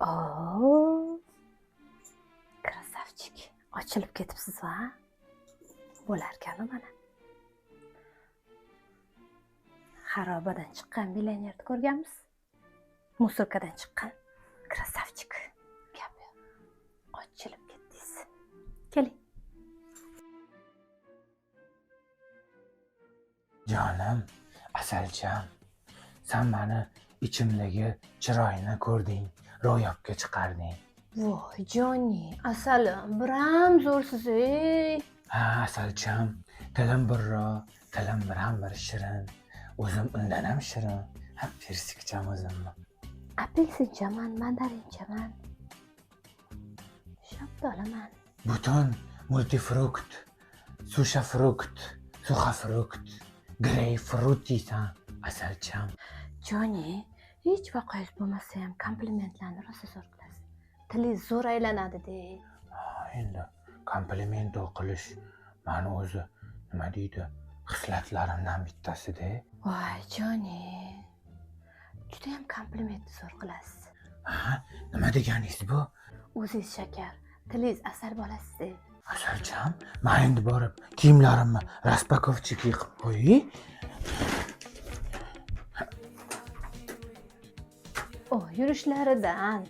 Oo. Красавчик. Ochilib ketibsiz va? Bo'larkan mana. Xarobadan chiqqan millionerni ko'rganmiz. Мусорка dan chiqqan красавчик. Gap yo'q. Ochilib ketdingiz. Keling. Jonim, asalcham, san mani ichimdagi chiroyni ko'rding, ro'yobga chiqarding. Voy, Joni, asalim, biram zo'rsiz ey. Ha, asalcham, tilim birro, tilim biram bir shirin. O'zim undan ham shirin. Ha, persikcham o'zimni. Apelsinchaman, mandarinchaman. Shaftolaman. Butun multifrukt, sushafrukt, suxafrukt, greyfrut yeysan, asalcham. Joni, hech voqeangiz bo'lmasa ham komplimentlarni rosa zo'r qilasiz. Tilingiz zo'r aylanadi-de. Ha, endi kompliment qilish mani o'zi nima deydi, xislatlarimdan bittasida. Voy, Joni. Judayam komplimentni zo'r qilasiz. Ha, nima deganingiz bu? O'zingiz shakar, tilingiz asal bolasiz. Asalcham, man endi borib kiyimlarimni распаковчик qilib qo'yay. Oh, yurishlaridan,